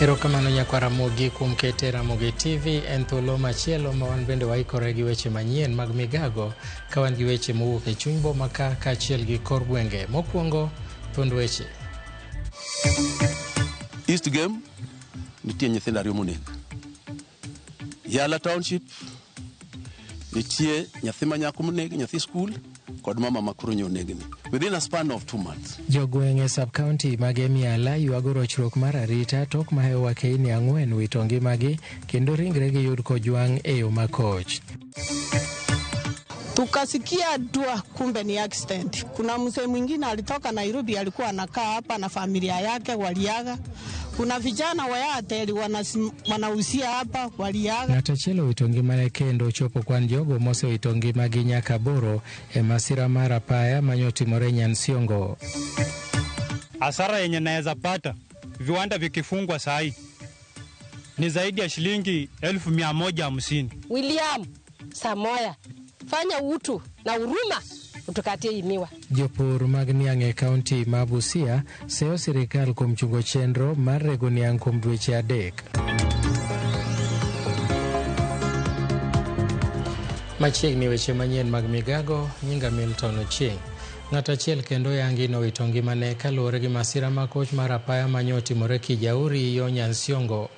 Erokamano nyakwar Ramogi kuom kete Ramogi TV en thuolo machielo ma wan bende waikore gi weche manyien mag migago ka wan gi weche mowuok e chuny boma ka kaachiel gi kor gwenge. Mokwongo, thuond weche. East Game nitie nyithindo ariyo moneg. Yala Township nitie nyathi ma nyako moneg, nyathi skul kod mama ma koro nyo onegni within a span of 2 months. Jogweng' e sub-county mag Emiala ywago rochruok mar arita tok mahewo wakeini 4 wito ngimagi kendo ringregi yud kojwang' e yo makoch. Tukasikia dua, kumbe ni accident. Kuna mzee mwingine alitoka Nairobi, alikuwa anakaa hapa na familia yake, waliaga. Kuna vijana wa Airtel wanauzia hapa, waliaga. Ng'ato achiel owito ngimane kendo chopo kwan jogo mosewito ngimagi nyaka 8 e masira mar apaya manyotimore Nyansiongo. Hasara yenye naweza pata viwanda vikifungwa saa hii ni zaidi ya shilingi 150,000. William Samoya, fanya utu na huruma, utukatie hii miwa. Jopur mag niang' e kaunti ma Busia seyo sirikal kuom chungo chenro mar rego niang' kuom dweche 3. Machiegni weche manyien mag migago, nyinga Milton Ochieng'. Ng'ato achiel kendo yangi nowito ngimane kaluwore gi masira ma koch mar apaya manyotimore Kijauri yo Nyansiongo.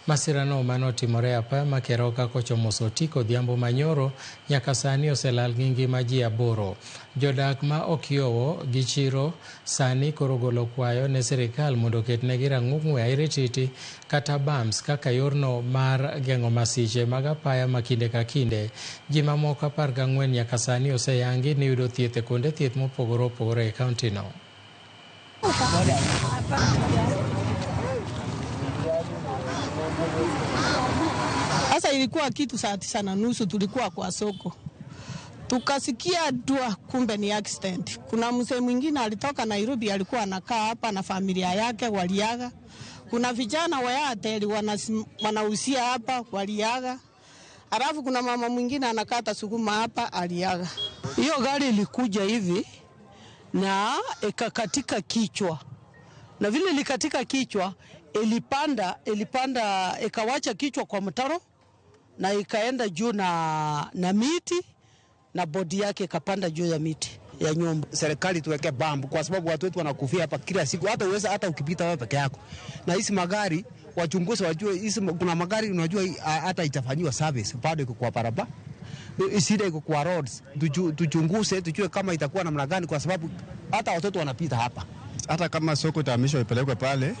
Masirano manotimore e apaya ma Keroka kochomo Sotik odhiambo manyoro nyaka sani oselal gi ngima ji 8. Jodak ma okiowo gi chiro sani koro golo kwayo ne sirikal mondo oketnegi rang'ung'we airititi kata bams kaka yorno mar geng'o masiche mag apaya ma kinde ka kinde. Ji mamoko 14 nyaka sani oseyangi ni yudo thieth e kuonde thieth mopogore opogore e kaunti no. Sasa ilikuwa kitu saa 9:30 tulikuwa kwa soko, tukasikia dua, kumbe ni accident. Kuna mzee mwingine alitoka Nairobi, alikuwa anakaa hapa na familia yake, waliaga. Kuna vijana wa Airtel wanauzia hapa, waliaga. Alafu kuna mama mwingine anakata sukuma hapa, aliaga. Hiyo gari ilikuja hivi na ikakatika kichwa, na vile ilikatika kichwa ilipanda ikawacha kichwa kwa mtaro na ikaenda juu na miti na bodi yake ikapanda juu ya miti ya nyumba. Serikali tuweke bump kwa sababu watu wetu wanakufia hapa kila siku, hata uweza hata ukipita wewe peke yako. Na hizi magari wachunguze, wajue hizi kuna magari unajua hata itafanyiwa service bado iko kwa barabara, shida iko kwa roads. Tuchunguze tujue kama itakuwa namna gani, kwa sababu hata watoto wanapita hapa. Hata kama soko itahamishwa ipelekwe pale,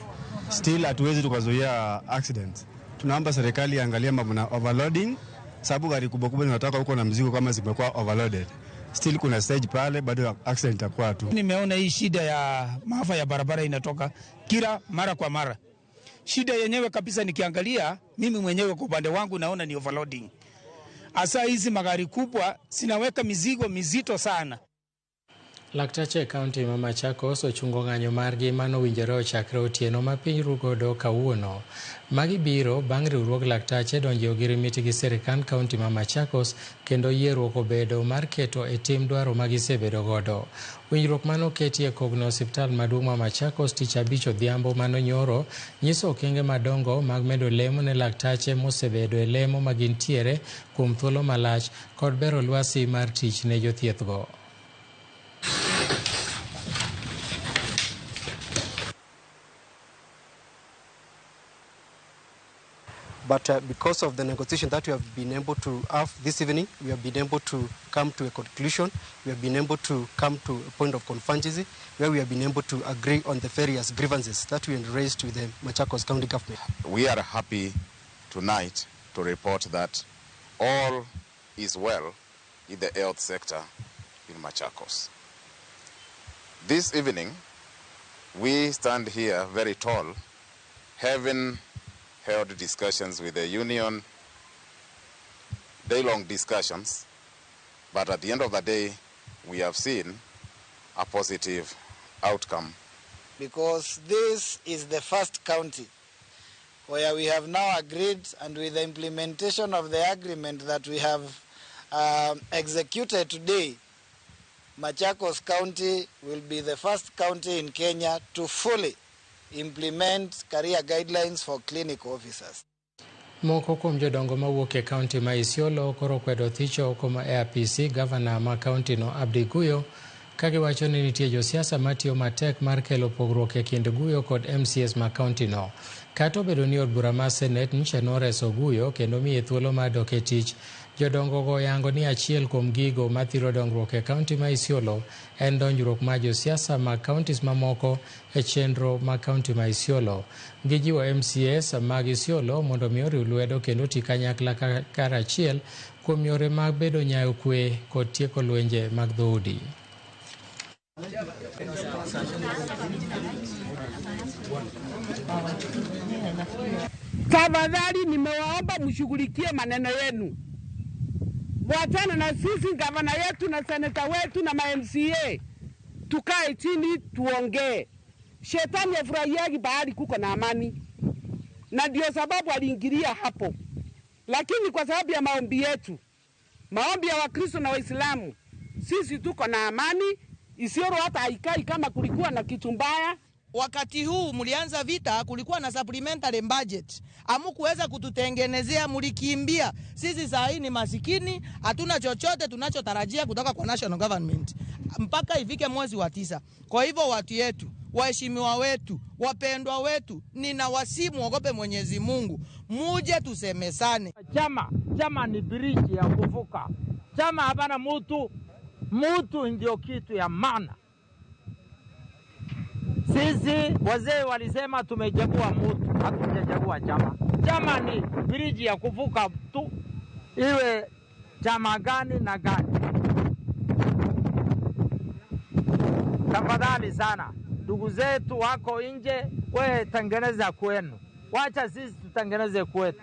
still hatuwezi tukazuia accident. Tunaomba serikali iangalie mambo na overloading, sababu gari kubwa kubwa zinatoka huko na mzigo kama zimekuwa overloaded. Still kuna stage pale bado accident itakuwa tu. Nimeona hii shida ya maafa ya barabara inatoka kila mara kwa mara. Shida yenyewe kabisa nikiangalia mimi mwenyewe kwa upande wangu naona ni overloading. Hasa hizi magari kubwa zinaweka mizigo mizito sana. Laktache e kaunti ma Machakos ochungo ng'anyo margi manowinjore ochakre otieno ma piny rugodo kawuono. Magi biro bang' riwruog laktache donjo e ogirimiti gi sirikand kaunti ma Machakos kendo yierruok obedo mar keto e tim dwaro ma gisebedo godo. Winjruok manoketi e kogno osiptal maduong' ma Machakos tich abich odhiambo mano nyoro nyiso okenge madongo mag medo lemo ne laktache mosebedo e lemo magintiere kuom thuolo malach kod bero lwasi mar tich ne jothiethgo. But because of the negotiation that we have been able to have this evening, we have been able to come to a conclusion. We have been able to come to a point of convergence where we have been able to agree on the various grievances that we had raised with the Machakos County government. We are happy tonight to report that all is well in the health sector in Machakos. This evening, we stand here very tall, having held discussions with the union, day-long discussions, but at the end of the day, we have seen a positive outcome. Because this is the first county where we have now agreed, and with the implementation of the agreement that we have executed today, Machakos County will be the first county in Kenya to fully implement career guidelines for clinical officers. Moko kuom jodongo mawuok e kaunti ma Isiolo koro kwedo thicho oko ma e apisi gavana ma kaunti no Abdi Guyo ka giwacho ni nitie josiasa matiyo matek mar kelo pogruok e kind Guyo kod MCAs ma kaunti no. Kata obedo ni od bura mar Senet nyicha noreso Guyo kendo miye thuolo mar dok e tich, jodongo go oyango ni achiel kuom gigo mathiro dongruok e kaunti ma Isiolo en donjruok mar josiasa mag kauntis mamoko e chenro mag kaunti ma Isiolo. Gijiwo MCAs mag Isiolo mondo mi oriw lwedo kendo ti kanyakla karachiel kuom yore mag bedo nyayo kwe kod tieko lwenje mag dhoudi. Tafadhali nimewaomba mshughulikie maneno yenu, wachana na sisi, gavana yetu na seneta wetu na ma MCA, tukae chini tuongee. Shetani afurahiagi bahali kuko na amani, na ndio sababu aliingilia hapo, lakini kwa sababu ya maombi yetu, maombi ya Wakristo na Waislamu, sisi tuko na amani. Isiolo hata haikai kama kulikuwa na kitu mbaya. Wakati huu mlianza vita, kulikuwa na supplementary budget, hamukuweza kututengenezea, mlikimbia. Sisi saa hii ni masikini, hatuna chochote tunachotarajia kutoka kwa national government mpaka ifike mwezi wa 9. Kwa hivyo watu yetu, waheshimiwa wetu, wapendwa wetu, ninawasimu ogope Mwenyezi Mungu, muje tusemesane. Chama ni bridge ya kuvuka. Chama hapana mutu, mutu ndio kitu ya maana. Sisi wazee walisema tumechagua mutu, hatujachagua chama. Chama ni bridge ya kuvuka tu, iwe chama gani na gani. Tafadhali sana, ndugu zetu wako nje, we tengeneza kwenu, wacha sisi tutengeneze kwetu.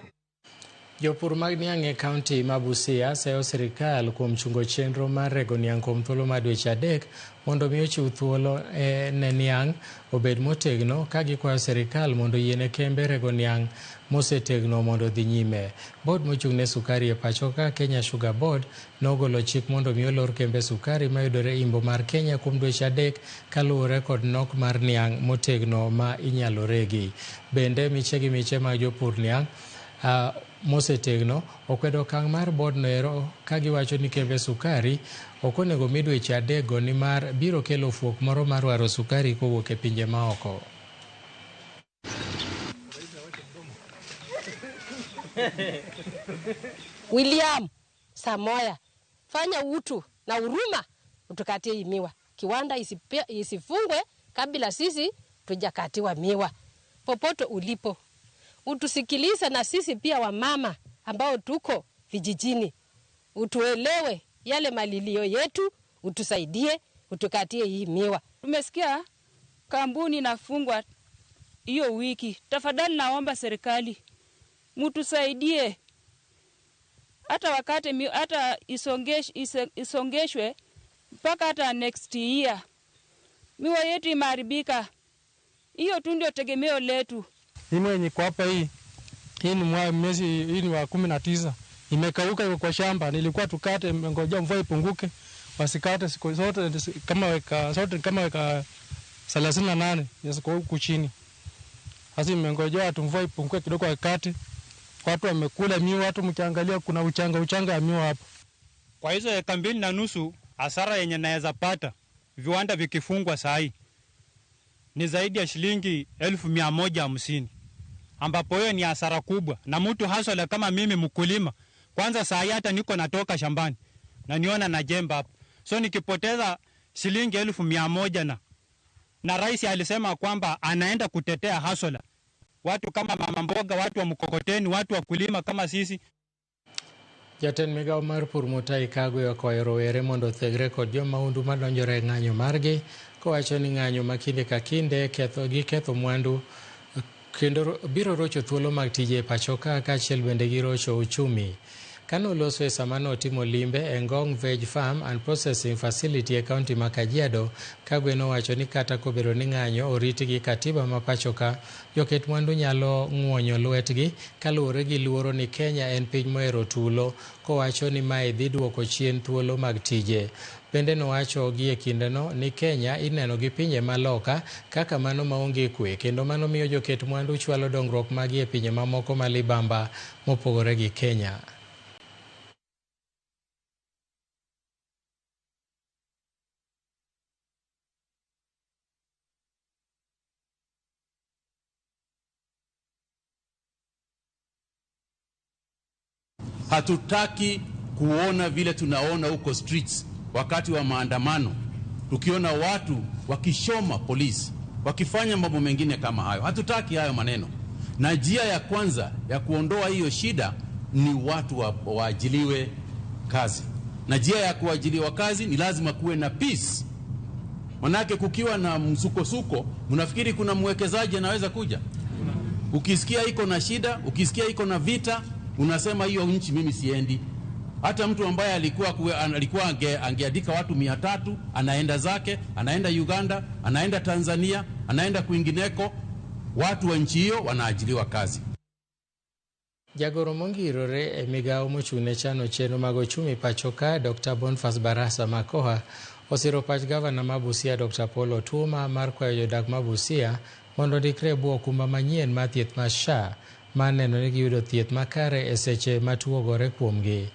Jopur mag niang' e kaunti ma Busia seyo sirikal kuom chungo chenro mar rego niang' kuom thuolo mar dweche 3 mondo mi ochiw thuolo ne niang' obed motegno, ka gikwayo sirikal mondo oyiene kembe rego niang' mosetegno mondo odhi nyime. Board mochung' ne sukari e pacho ka Kenya Sugar Board nogolo chik mondo mi olor kembe sukari mayudore imbo mar Kenya kuom dweche 3 kaluwore kod nok mar niang' motegno ma inyalo regi. Bende miche gi miche mag jopur niang' mosetegno okwedo okang' mar board noero ka giwacho ni kembe sukari ok onego mi dweche 3 go nimar biro kelo fuok moro mar waro sukari kowuok e pinje maoko. William Samoya, fanya utu na huruma utukatie hii miwa. Kiwanda isifungwe kabla sisi tujakatiwa miwa. Popote ulipo utusikilize, na sisi pia wamama ambao tuko vijijini, utuelewe yale malilio yetu, utusaidie, utukatie hii miwa. Tumesikia kampuni inafungwa hiyo wiki. Tafadhali naomba serikali mtusaidie, hata wakati hata isongeshwe mpaka hata next year. Miwa yetu imeharibika. Hiyo tu ndio tegemeo letu. Hii mwenye kwa hapa hii ni mwezi hii ni wa 19. Imekauka iko kwa shamba. Nilikuwa tukate, ngoja mvua ipunguke. Wasikate siku zote kama weka zote kama weka 38 yasiko huku chini. Sasa imengojea tu mvua ipunguke kidogo wakati. Watu wamekula miwa, watu mkiangalia kuna uchanga ya miwa hapo. Kwa hizo eka 2.5 hasara yenye naweza pata viwanda vikifungwa saa hii ni zaidi ya shilingi 150,000, ambapo hiyo ni hasara kubwa. Na mtu haswa kama mimi mkulima, kwanza saa hii hata niko natoka shambani na niona na jemba hapo, so nikipoteza shilingi 100,000 na rais alisema kwamba anaenda kutetea haswa watu kama mama mboga, watu wa mkokoteni, watu wa kulima kama sisi. Jatend migao mar pur Mutahi Kagwe okwayo rowere mondo othegre kod jomahundu madonjore e ng'anyo margi, kowacho ni ng'anyo ma kinde ka kinde ketho mwandu kendo biro rocho thuolo mag tije e pacho ka kaachiel bende gi rocho uchumi. Kane oloso e sama notimo limbe e Ngong Veg Farm and Processing Facility e kaunti ma Kajiado, Kagwe nowacho ni kata kobedo ni ng'anyo oriti gi katiba ma pacho ka, joket mwandu nyalo ng'uonyo lwetgi kaluwore gi luoro ni Kenya en piny mohero tulo, kowacho ni mae dhi duoko chien thuolo mag tije. Bende nowacho gi e kindeno ni Kenya ineno gi pinje ma loka kaka mano maonge kwe kendo mano miyo joket mwandu chwalo dongruok magi e pinje mamoko ma libamba mopogore gi Kenya. Hatutaki kuona vile tunaona huko streets wakati wa maandamano, tukiona watu wakichoma polisi, wakifanya mambo mengine kama hayo. Hatutaki hayo maneno, na njia ya kwanza ya kuondoa hiyo shida ni watu waajiliwe kazi, na njia ya kuajiliwa kazi ni lazima kuwe na peace. Manake kukiwa na msukosuko, mnafikiri kuna mwekezaji anaweza kuja? Ukisikia iko na shida, ukisikia iko na vita, unasema hiyo nchi mimi siendi. Hata mtu ambaye alikuwa angeandika watu 300 anaenda zake, anaenda Uganda, anaenda Tanzania, anaenda kwingineko. Watu wa nchi hiyo wanaajiriwa kazi. Jagoro mongirore e migawo mochung' ne chano chenro mag ochumi pacho ka Dr. Boniface Barasa Makoha osiro pach gavana ma Busia Dr. Paul Otuoma mar kwayo jodak ma Busia mondo ondikre e bwo okumba manyien mar thieth mar SHA mar neno ni giyudo thieth makare e seche ma tuo ogore kuomgi.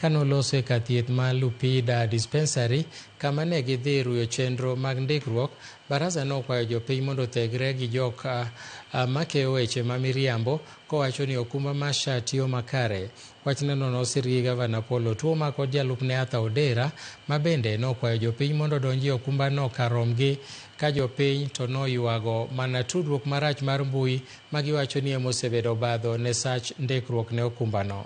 Kanoloso e kar thieth ma Lupida Dispensary kama ne gidhi ruyo chenro mag ndikruok, Barasa nokwayo jopiny mondo othegre gi jok makeyo weche ma miriambo kowacho ni okumba mar SHA tiyo makare. Wachno nosir gi gavana Paul Otuoma kod jalupne Arthur Odera ma bende nokwayo jopiny mondo odonji e okumbano kar romgi ka jopiny to noywago mana tudruok marach mar mbui ma giwacho ni ema osebedo obadho ne sach ndikruok ne okumbano.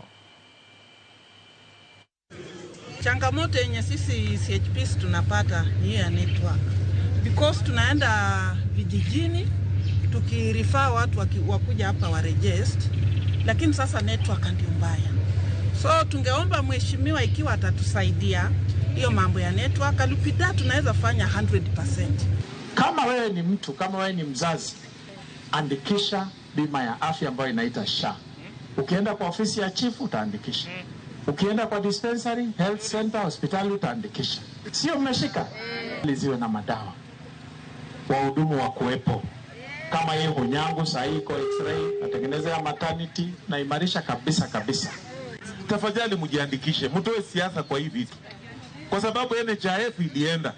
Changamoto yenye sisi CHPs tunapata ni hiyo ya network, because tunaenda vijijini tukirefer watu wakuja hapa wa register, lakini sasa network ndio mbaya. So tungeomba mheshimiwa ikiwa atatusaidia hiyo mambo ya network, Lupida tunaweza fanya 100%. Kama wewe ni mtu, kama wewe ni mzazi, andikisha bima ya afya ambayo inaita SHA. Ukienda kwa ofisi ya chifu utaandikisha. Ukienda kwa dispensary, health center, hospitali utaandikisha. Sio mmeshika? Ziwe na madawa. Wahudumu wa kuwepo. Kama hii Hunyangu saa hii iko x-ray, natengeneza ya maternity, naimarisha kabisa kabisa. Tafadhali mjiandikishe, mtoe siasa kwa hii vitu, kwa sababu NHIF ilienda,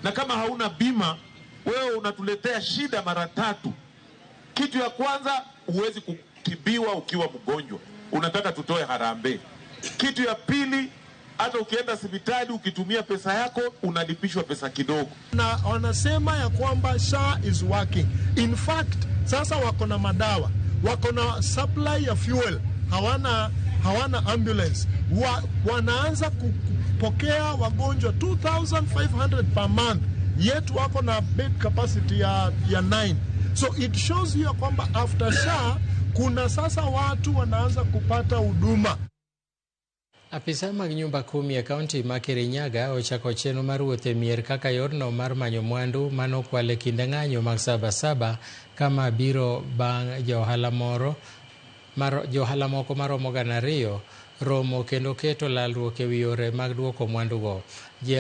na kama hauna bima wewe unatuletea shida mara tatu. Kitu ya kwanza, huwezi kutibiwa ukiwa mgonjwa, unataka tutoe harambee. Kitu ya pili, hata ukienda hospitali ukitumia pesa yako unalipishwa pesa kidogo. Na wanasema ya kwamba SHA is working. In fact, sasa wako na madawa, wako na supply ya fuel, hawana ambulance. Wanaanza kupokea wagonjwa 2500 per month, yet wako na bed capacity ya 9. So it shows you ya kwamba after SHA kuna sasa watu wanaanza kupata huduma. Apisa mag nyumba kumi e kaunti ma Kirinyaga ochako chenro mar wuoth e mier kaka yorno mar manyo mwandu manokwal e kinde ng'anyo mag Sabasaba kama biro bang' johala moko maromo 200 romo kendo keto lalruok e wi yore mag duoko mwandugo. Ji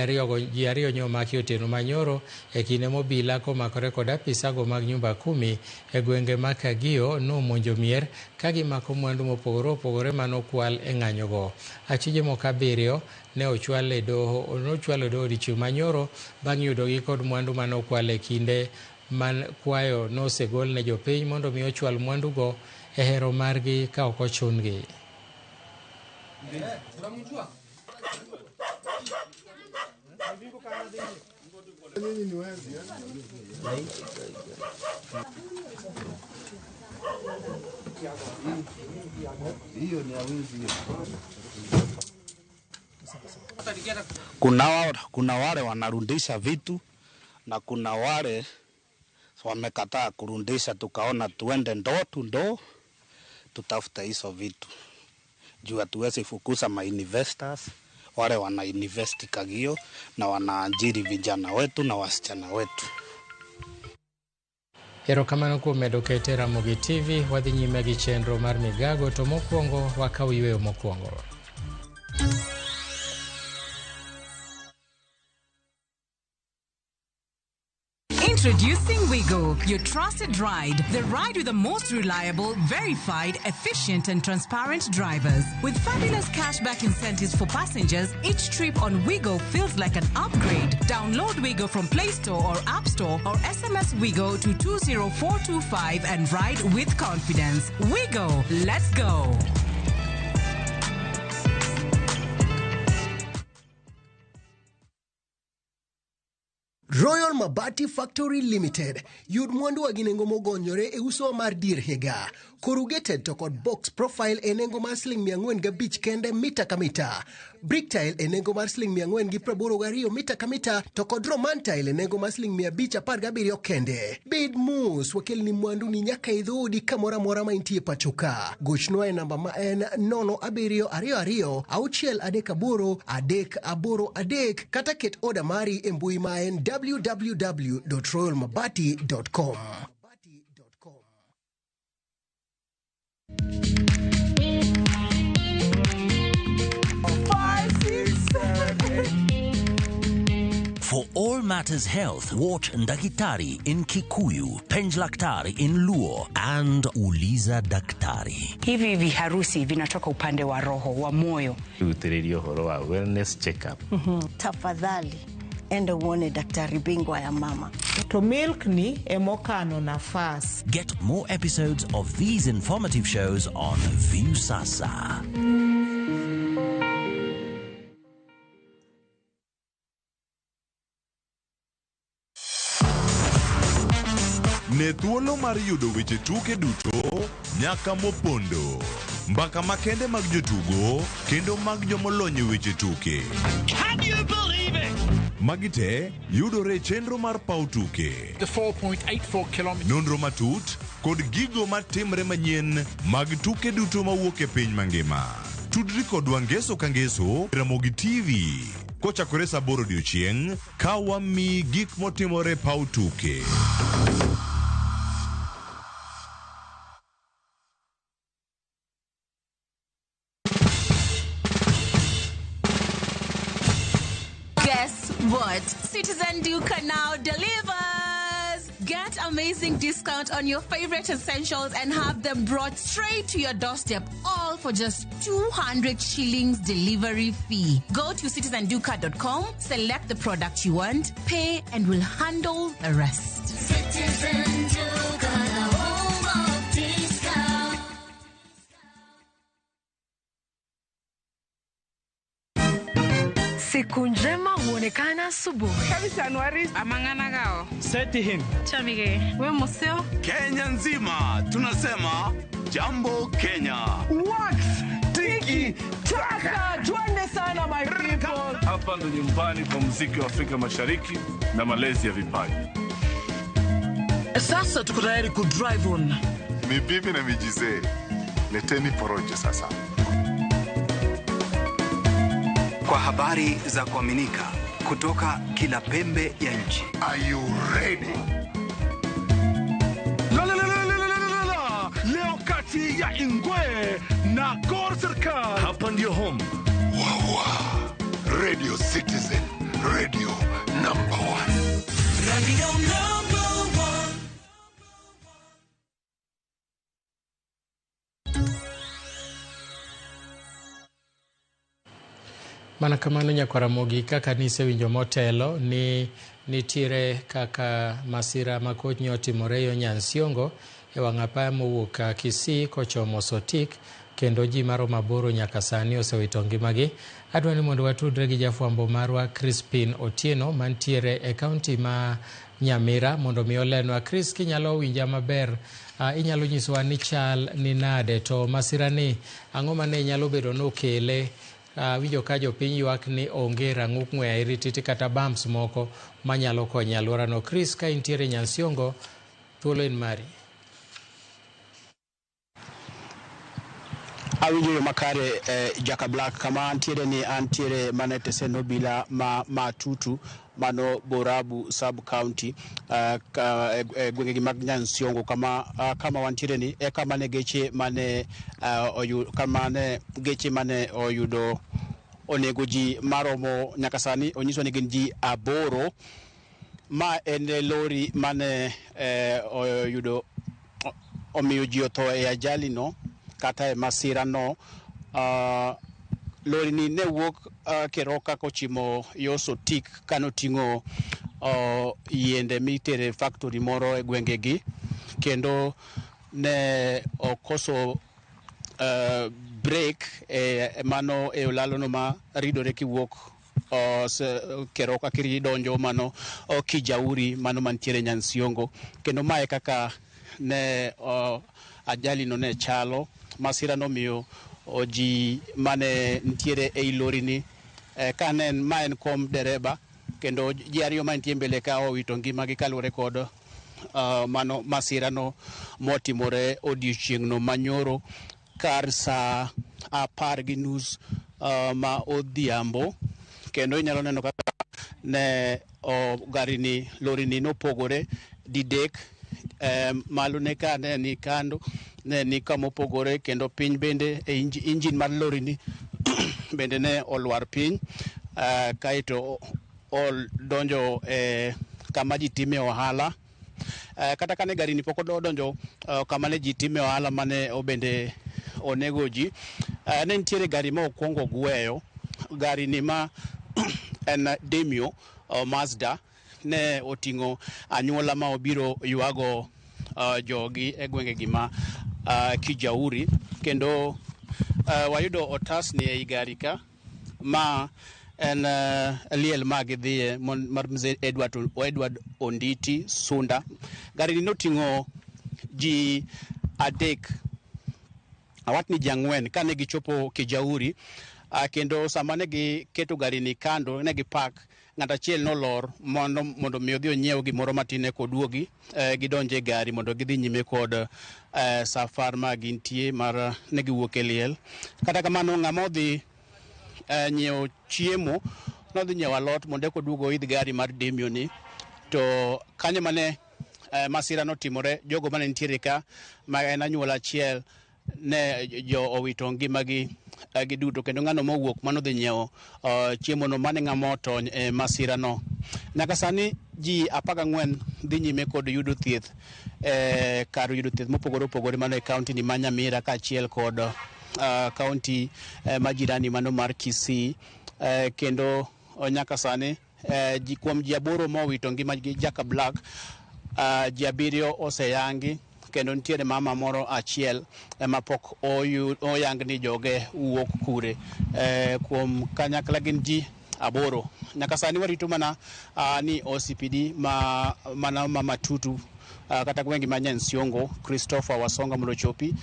ariyo nyomaki otieno manyoro e kinde mobila komakore kod apisago mag nyumba kumi e gwenge ma Kagio nomonjo mier ka gimako mwandu mopogore opogore manokwal e ng'anyogo. Achije moko 7 ne ochwal e doho odiechieng' manyoro bang' yudogi kod mwandu manokwal e kinde man kwayo nosegol ne jopiny mondo mi ochwal mwandugo e hero margi ka ok ochun-gi. Kuna wale wanarudisha vitu na kuna wale wamekataa kurudisha, tukaona tuende ndoo tu ndoo tutafute hizo vitu. Juu hatuwezi fukuza ma investors wale wana invest Kagio na wanaajiri vijana wetu na wasichana wetu. Erokamano kuom medo kete Ramogi TV, wadhi nyime gi chenro mar migago to mokwongo wakaw yweyo mokwongo. Introducing Wigo, your trusted ride. The ride with the most reliable, verified, efficient, and transparent drivers. With fabulous cashback incentives for passengers, each trip on Wigo feels like an upgrade. Download Wigo from Play Store or App Store or SMS Wigo to 20425 and ride with confidence. Wigo, let's go. Royal Mabati Factory Limited yud mwandu gi nengo mogonyore e uso mar dier higa. Corrugated to kod box profile e nengo mar siling 405 kende mita ka mita. Brick tile e nengo mar siling 482 mita ka mita to kod Roman tile e nengo mar siling 517 kende. Bed mos, wakelni mwandu ni nyaka e dhoodi kamoro amora ma intie pacho ka. Gochnwa e namba ma en 0722 638 383 kata ket oda mari e mbui ma en www.royalmabati.com. Five, six, seven, eight. For all matters health, watch Ndakitari in Kikuyu, Penjlaktari in Luo, and Uliza Daktari. Hivi viharusi vinatoka upande wa roho wa moyo. Utĩrĩrie ũhoro wa wellness check-up. Tafadhali enda uone daktari bingwa ya mama. To milk ni emokano nafas. Get more episodes of these informative shows on Viusasa. Ne thuolo mar yudo weche tuke duto nyaka mopondo. Mbaka makende mag jotugo kendo mag jomolony e weche tuke. Can you believe it? Magi te yudore e chenro mar paw tuke. The 4.84 kilometers. Nonro matut kod gigo matimre manyien mag tuke duto mawuok e piny mangima. Tudri kodwa ngeso ka ngeso Ramogi TV kochakore saa 8 odiochieng' ka wamiyi gik motimore e paw tuke. Guess what? Citizen Duka now delivers! Get amazing discount on your favorite essentials and have them brought straight to your doorstep, all for just 200 shillings delivery fee. Go to citizenduka.com, select the product you want, pay, and we'll handle the rest. Citizen Duka, the home of discount. Siku njema huonekana asubuhi. Amang'ana Seti him. Chamige. We museo. Kenya nzima tunasema jambo Kenya. Wax tiki taka. Twende sana my people. Hapa ndo nyumbani kwa muziki wa Afrika Mashariki na malezi ya vipaji. Sasa tuko tayari ku drive on. Ni bibi na mijizee, leteni porojo sasa. Kwa habari za kuaminika kutoka kila pembe ya nchi. Are you ready? La, la, la, la, la, la, la, la. Leo kati ya Ingwe na Gor Serikal. Hapa ndio home. Wawa. Radio Citizen, radio number one. Radio number one. Mana kamano nyakwaramogi kaka nisewinjo motelo ni nitiere kaka masira makoch ne otimore yo Nyansiongo e wang' apaya mowuok Kisii kochomo Sotik kendo ji maromo 8 nyaka sani osewito ngimagi. Adwa ni mondo watudre gi jafwambo marwa Crispin Otieno mantiere e kaunti ma Nyamira mondo mi olenwa. Chris, kinyalo winja maber, inyalo nyisowa ni chal ni nade to masira ni ang'o mane nyalo bedo nokele? Winjo ka jopiny ywak ni onge rang'uk ng'we airititi kata bumps moko manyalo konyo alworano. Chris, ka intiere Nyansiongo, thuolo en mari. Awinjo yo makare Jaka Black kama antiere ni antiere mana e tesen obila ma Matutu mano Borabu sub county e gwengegi mag Nyansiongo kama kama wantiere ni e kama ne geche mane kama ne geche mane oyudo onego ji maromo nyaka sani onyiswa ni gin ji 8. Ma en lori mane oyudo omiyo ji otho e ajali no kata e masira no. Lori ni ne wuok Keroka kochimo yo Sotik kanoting'o yiende mitere factory moro e gwengegi, kendo ne okoso break e mano e olalo no ma ridore kiwuok Keroka kidonjo mano Kijauri mano mantiere Nyansiongo. Kendo mae kaka ne ajali no ne chalo. Masira nomiyo ji mane nitiere ei lori ni ka ne ma en kom dereba, kendo ji 2 mantie mbele ka owito ngimagi kaluwore kod mano masira no motimore odiochieng' no manyoro kar saa 10:30 ma odhiambo. Kendo inyalo neno kaka ne gari ni lori ni nopogore didek, malo ne ka ne ni kando ne ni kama opogore, kendo piny bende e injin mar lori ni bende ne olwar piny, kaeto odonjo kama ji time ohala. Kata kane gari ni pok odonjo kama ne ji time ohala mane obende onego ji, ne nitiere gari ma okwongo gweyo. Gari ni ma en Demio Mazda ne oting'o anyuola ma obiro ywago jogi e gwengegi ma Kijauri. Kendo wayudo otas ni ei gari ka ma en liel ma gidhiye mar mzee Edward Onditi Sunda. Gari ni noting'o ji 3, awach ni ji 4 kane gichopo Kijauri. Kendo sama ne giketo gari ni kando ne gipak, ng'at achiel nolor mondo mi odhi onyiew gimoro matin eka oduogi gidonje gari mondo gidhi nyime kod safar ma gintie mar ne giwuok e liel. Kata kamano ng'ama odhi nyiewo chiemo nodhi nyiewo alot mondo eka oduog oidh gari mar Demio ni. To kanyo mane masira notimore, jogo mane nitiere ka ma en anyuola achiel ne jo owito ngimagi giduto, kendo ng'ano mowuok mano dhi nyiewo chiemo no mane ng'ama otony e masira no. Nyaka sani ji 14 dhi nyime kod yudo thieth kar yudo thieth mopogore opogore mano e kaunti ni ma Nyamira kaachiel kod kaunti ma jirani mano mar Kisii. Kendo nyaka sani ji kuom ji 8 mowito ngimagi Jaka Black, ji 7 oseyangi, kendo nitiere mama moro achiel ema pok oyang ni joge wuok kure. Kuom kanyakla gin ji 8. Nyaka sani warito mana ni OCPD ma mana ma Matutu kata gwenge ma Nyansiongo Christopher Wasonga mondo ochopi,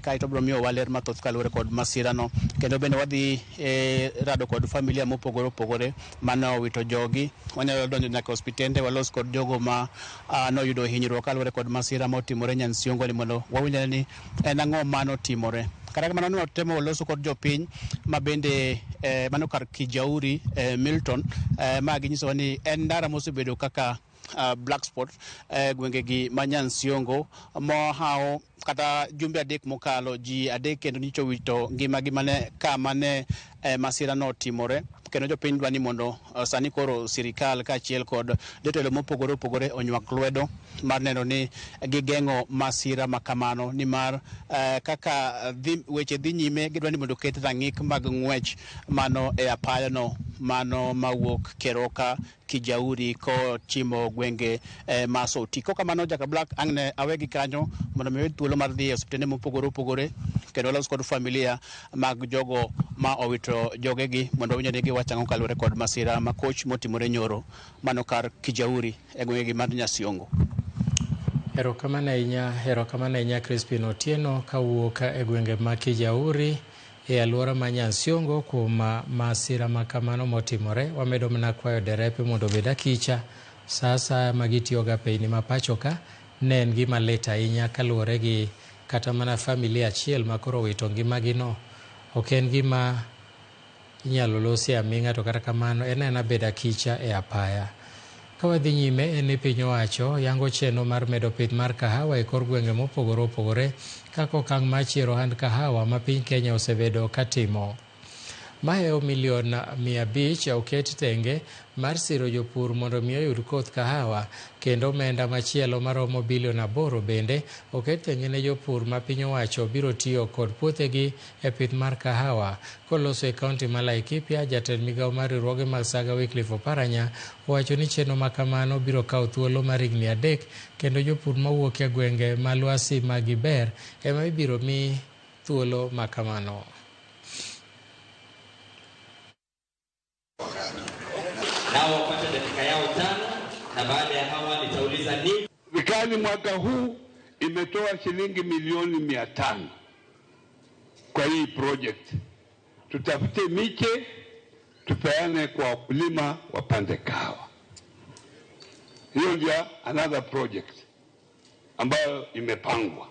kaeto biro miyo waler mathoth kaluwore kod masira no. Kendo bende wadhi rado kod familia mopogore opogore mane owito jogi. Wanyalo donjo nyaka osiptende walos kod jogo ma noyudo hinyruok kaluwore kod masira motimore Nyansiongo ni mondo wawinj ni en ang'o manotimore. Kata kamano ne watemo loso kod jopiny ma bende mano kar Kijauri Milton, ma ginyisowa ni en ndara mosebedo kaka black spot gwengegi ma Nyansiongo mohawo kata jumbe 3 mokalo ji 3 kendo nyicho owito ngimagi mane kama ne masira no otimore. Kendo jopiny dwa ni mondo sani koro sirikal kaachiel kod jotelo mopogore opogore onywak lwedo mar neno ni gigeng'o masira ma kamano, nimar kaka weche dhi nyime gidwa ni mondo oket rang'ik mag ng'wech mano e apaya no mano mawuok Keroka Kijauri kochimo gwenge ma Soti. Kokamano Jaka Black ang' ne awegi kanyo mondo mi oyud thuolo mar dhi e osiptende mopogore opogore kendo los kod familia mag jogo ma owito jogegi mondo winjo ni giwacho ang'o kaluwore kod masira ma koch motimore nyoro mano kar Kijauri e gwengegi mar Nyasiongo. Erokamano ahinya Crispin Otieno kawuok e gwenge ma Kijauri e alwora ma Nyansiongo kuom masira ma kamano motimore. Wamedo mana kwayo derepe mondo obed akicha sa asaya ma gitiyoga apeyni ma pacho ka. Ne en gima lit ahinya kaluwore gi Kata mana familia achiel ma koro owito ngimagino ok en gima inyalo losi aming'a, to kata kamano en aena bedo akicha e apaya. Ka wadhi nyime en ni piny owacho yango chenro mar medo pith mar kahawa e kor gwenge mopogore opogore kaka okang' mar chiero ohand kahawa ma piny Kenya osebedo katimo. Mahewo milion 500 oket tenge mar siro jopur mondo mi oyud koth kahawa, kendo omenda machielo maromo bilion 8 bende oket tenge ne jopur ma piny owacho biro tiyo kod puothegi e pith mar kahawa. Koloso e kaunti ma Laikipia, jatend migawo mar riwruoge mag Saga Wycliffe Oparanya owacho ni chenro ma kamano biro kawo thuolo mar higni 3, kendo jopur mawuok e gwenge ma lwasi magi ber ema ibiro mi thuolo ma kamano. Nao wapate dakika yao 5, na baada ya hawa nitauliza nini. Serikali mwaka huu imetoa shilingi milioni 500 kwa hii project. Tutafute miche tupeane kwa wakulima wapande kahawa. Hiyo ndio another project ambayo imepangwa.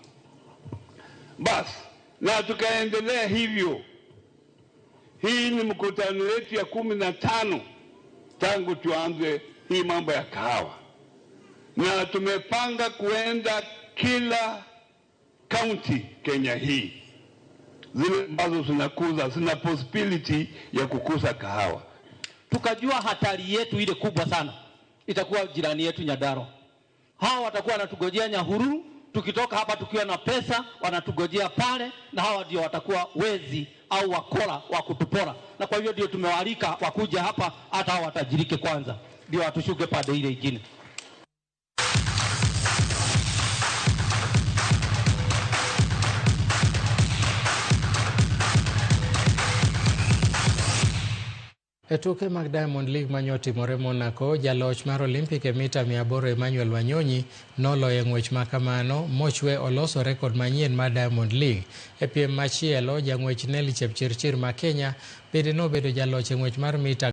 Bas, na tukaendelea hivyo. Hii ni mkutano wetu ya 15 tangu tuanze hii mambo ya kahawa. Na tumepanga kuenda kila county Kenya hii, zile ambazo zinakuza, zina possibility ya kukuza kahawa. Tukajua hatari yetu ile kubwa sana itakuwa jirani yetu Nyadaro. Hawa watakuwa wanatugojea Nyahururu, tukitoka hapa tukiwa na pesa wanatugojea pale, na hawa ndio watakuwa wezi au wakora wa kutupora. Na kwa hivyo ndio tumewaalika wakuja hapa, hata hao watajirike kwanza, ndio watushuke pande ile ingine. E tuke mag Diamond League manyotimore Monaco, jaloch mar Olympic e mita 800 Emmanuel Wanyonyi noloyo ng'wech ma kamano mochwe oloso rekod manyien mar Diamond League. E piem machielo, jang'wech Nelly Chepchirchir ma Kenya bende nobedo jaloch e ng'wech mar mita